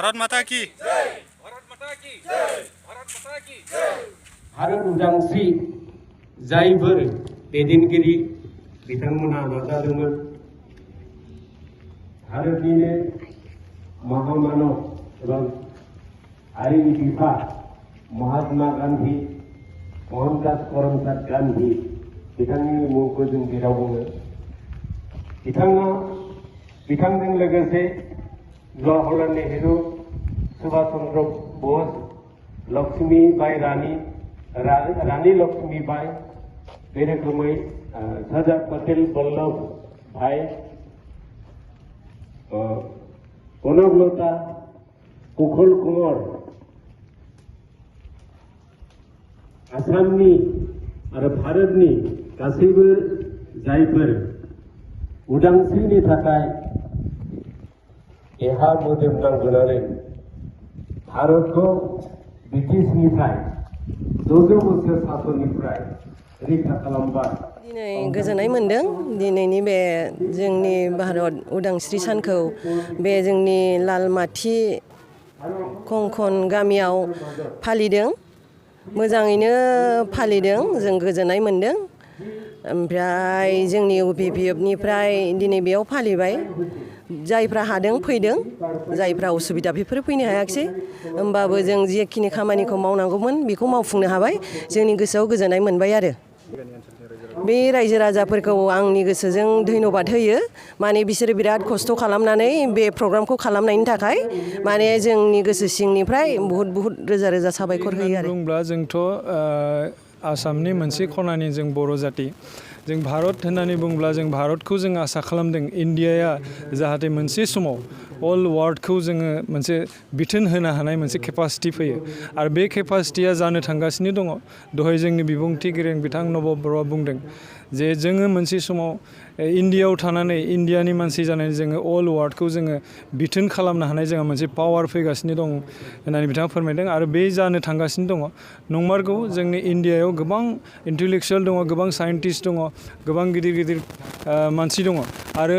भारत माता की जय। भारत माता की जय। भारत माता की जय। भारत उदांस्रि जायफोर दैदेनगिरि बिथांमोनहा नाजादोंमोन भारतनिनो महामानव एबा हारिनि बिफा महात्मा गांधी मोहनदास करमचांद गांधी बिथांनि मुंखौ जों जेराव बुङो बिथांजों लोगोसे जवाहरलाल नेहरू सुभाष चंद्र बोस लक्ष्मीबाई रानी लक्ष्मीबाई बे रोखोमै सरदार पटेल वल्लभ भाई कनकलता कुशल कुमार आसामनि आरो भारतनि गासैबो जायफोर उदांस्रिनि थाखाय देहा मोदोम नांगोनानै भारतखौ ब्रिटिशनिफ्राय 200 बोसोर सासननिफ्राय रैखा खालामबाय। दिनै गोजोननाय मोन्दों दिनैनि बे जोंनि भारत उदांस्रि सानखौ बे जोंनि लालमाथि कंकन गामियाव फालिदों मोजाङैनो फालिदों जों गोजोननाय मोन्दों ओमफ्राय जोंनि UPPFनिफ्राय दिनै बेयाव फालिबाय जायफ्रा हादों फैदों जायफ्रा उसुबिदा बेफोर फैनो हायाखिसै होमबाबो जों जेखिनि खामानिखौ मावनांगौमोन बेखौ मावफुंनो हाबाय जोंनि गोसोआव गोजोननाय मोनबाय आरो बे रायजो राजाफोरखौ आंनि गोसोजों धन्यबाद होयो माने बिसोरो बिराद खस्थ' खालामनानै बे प्रग्रामखौ खालामनायनि थाखाय माने जोंनि गोसो सिंनिफ्राय बहुत रोजा रोजा साबायखर होयो आरो बुंब्ला जोंथ' आसामनि मोनसे खनानि जों बर' जाति जों भारत होननानै बुंब्ला जों भारतखौ जों आसा खालामदों इन्डियाया जाहाथे मोनसे समाव अल वर्ल्डखौ जोङो मोनसे बिथोन होनो हानाय मोनसे केपासिटि फैयो आरो बे केपासिटिया जानो थांगासिनो दङ दहाय जोंनि बिबुंथिगिरि बिथां नब बर'आ बुंदों जे जोङो मोनसे समाव इन्डियायाव थानानै इन्डियानि मानसि जानानै जोङो अल वर्ल्डखौ जोङो बिथोन खालामनो हानाय जोंहा मोनसे पावार फैगासिनो दं होननानै बिथाङा फोरमायदों आरो बे जानो थांगासिनो दङ नंमारगौ जोंनि इन्डियायाव गोबां इन्टेलेक्सुयेल दङ गोबां साइन्टिस्ट दङ गोबां गिदिर मानसि दङ आरो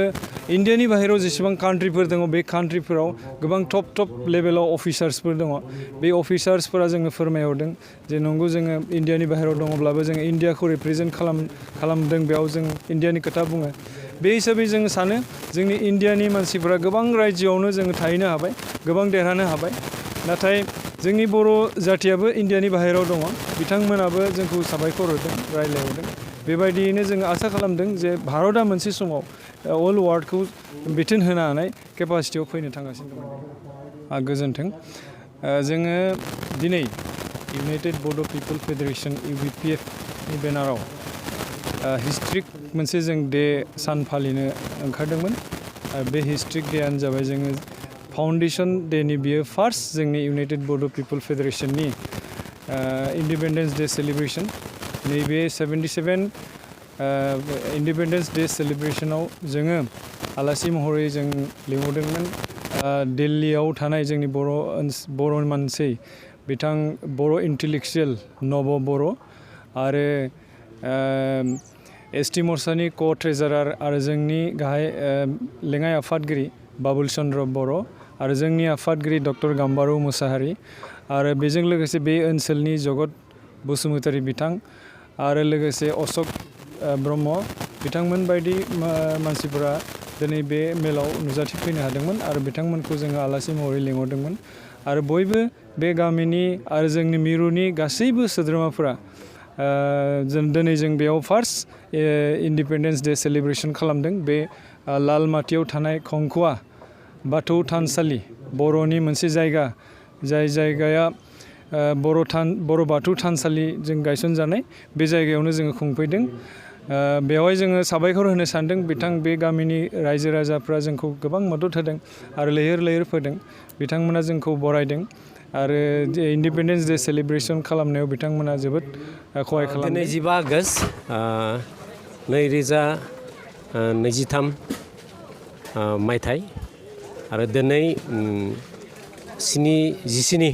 इन्डियानि बाहेरायाव जेसेबां कान्ट्रिफोर दङ बे कान्ट्रिफोराव गोबां टप लेभेलाव अफिसार्सफोर दङ बे अफिसार्सफोरा जोङो फोरमायहरदों जे नंगौ जोङो इन्डियानि बाहेरायाव दङब्लाबो जोङो इन्डियाखौ रिप्रेजेन्ट खालामदों बेयाव जों इन्डियानि खोथा बुङो बे हिसाबै जोङो सानो जोंनि इन्डियानि मानसिफोरा गोबां रायजोआवनो जोङो थाहैनो हाबाय गोबां देरहानो हाबाय नाथाय जोंनि बर' जाथियाबो इन्डियानि बाहेरायाव दङ बिथांमोनाबो जोंखौ साबायखर होदों रायज्लायहरदों बेबायदियैनो जोङो आसा खालामदों जे भारतआ मोनसे समाव अल वर्ल्डखौ बिथोन होनो हानाय केपासिटियाव फैनो थांगासिनो दङ गोजोन्थों जोङो दिनै इउनाइटेड बड' पिपल फेडारेसन UBPF नि बेनाराव हिस्ट्रिक मोनसे जों डे सान फालिनो ओंखारदोंमोन बे हिस्ट्रिक डेआनो जाबाय जोङो फाउन्डेसन डेनि बियो फार्स्ट जोंनि इउनाइटेड बड' पिपल फेडारेसननि इन्डिपेन्डेन्स डे सेलिब्रेसन नैबे 77 इन्डिपेन्डेन्स डे सेलिब्रेसनाव जोङो आलासि महरै जों लिंहरदोंमोन दिल्लीयाव थानाय जोंनि बर' मानसि बिथां बर' इन्टेलेक्सुयेल नब बर' आरो ST मर्चानि ट्रेजारार आरो जोंनि गाहाय लेङाइ आफादगिरि बाबुल चन्द्र बर' आरो जोंनि आफादगिरि डक्टर गाम्बारु मुसाहारि आरो बेजों लोगोसे बे ओनसोलनि जगत बसुमतारी बिथां आरो लोगोसे अशक ब्रह्म बिथांमोन बायदि मानसिफोरा दिनै बे मेलाव नुजाथिफैनो हादोंमोन आरो बिथांमोनखौ जोङो आलासि महरै लिंहरदोंमोन आरो बयबो बे गामिनि आरो जोंनि मिरुनि गासैबो सोद्रोमाफोरा दिनै जों बेयाव फार्स्ट इन्डिपेन्डेन्स डे सेलिब्रेसन खालामदों बे लालमाटियाव थानाय खंखुवा बाथौ थानसालि बर'नि मोनसे जायगा जाय जायगाया बर' बाथौ थानसालि जों गायसनजानाय बे जायगायावनो जोङो खुंफैदों बेवहाय जोङो साबायखर होनो सानदों बिथां बे गामिनि रायजो राजाफ्रा जोंखौ गोबां मदद होदों आरो लैहोर फोदों बिथांमोना जोंखौ बरायदों आरो इन्डिपेन्डेन्स डे सेलिब्रेसन खालामनायाव बिथांमोना जोबोद खहाय खालामदों। दिनै 15 आगष्ट 2023 मायथाइ आरो दिनै 77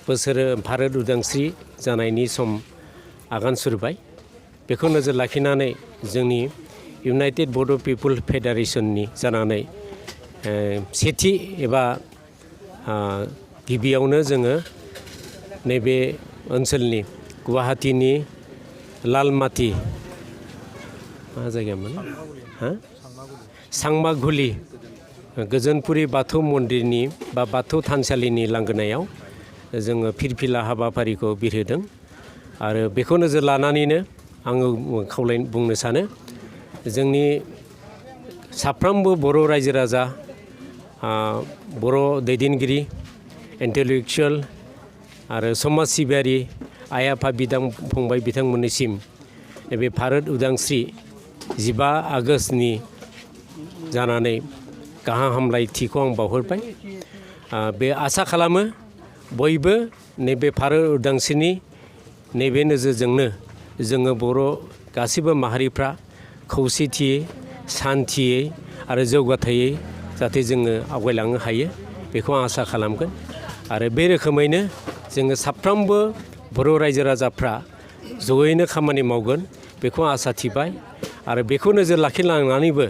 बोसोर भारत उदांस्रि जानायनि सम आगान सुरबाय बेखौ नोजोर लाखिनानै जोंनि इउनाइटेड बड' पिपल फेडारेसननि जानानै सेथि एबा गिबियावनो जोङो नैबे ओनसोलनि गुवाहाटीनि लालमाटि मा जायगामोन सांमागुलि गोजोनपुरि बाथौ मन्दिरनि बा बाथौ थानसालिनि लांगोनायाव जोङो फिरफिला हाबाफारिखौ बिरहोदों आरो बेखौ नोजोर लानानैनो आङो बुंनो सानो जोंनि साफ्रोमबो बर' रायजो राजा बर' दैदेनगिरि इन्टेलेक्सुवेल आरो समाज सिबियारि आइ आफा बिदा फंबाय बिथांमोननिसिम नैबे भारत उदांस्रि 15 आगष्टनि जानानै गाहाम हामलायथिखौ आं बावहरबाय बे आसा खालामो बयबो नैबे भारत उदांस्रिनि नैबे नोजोरजोंनो जोङो बर' गासैबो माहारिफ्रा खौसेथियै सान्थियै आरो जौगाथायै जाहाथे जोङो आवगायलांनो हायो बेखौ आं आसा खालामगोन आरो बे रोखोमैनो जोङो साफ्रोमबो बर' रायजो राजाफ्रा जयैनो खामानि मावगोन बेखौ आसा थिबाय आरो बेखौ नोजोर लाखिलांनानैबो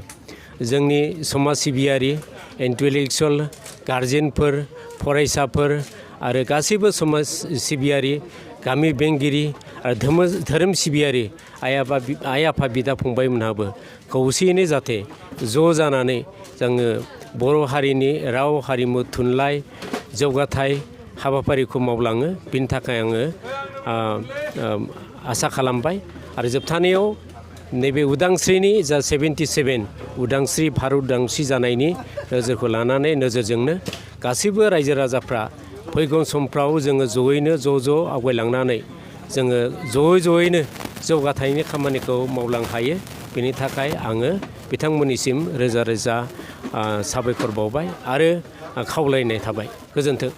जोंनि समाज सिबियारि इन्टेलेक्सुवेल गारजेनफोर फरायसाफोर आरो गासैबो समाज सिबियारि गामि बेंगिरि आरो धोरोम सिबियारि आइ आफा बिदा फंबायमोनहाबो खौसेयैनो जाहाथे ज' जानानै जोङो बर' हारिनि राव हारिमु थुनलाइ जौगाथाय हाबाफारिखौ मावलाङो बिनि थाखाय आङो आसा खालामबाय आरो जोबथानायाव नैबे उदांस्रिनि जा 77 उदांस्रि भारत उदांस्रि जानायनि नोजोरखौ लानानै नोजोरजोंनो गासैबो रायजो राजाफ्रा फैगौ समफ्राव जोङो जयैनो ज' आवगायलांनानै जोङो जयैनो जौगाथायनि खामानिखौ मावलांनो हायो बेनि थाखाय आङो बिथांमोननिसिम रोजा रोजा साबायखर बावबाय आरो खावलायनाय थाबाय गोजोन्थों।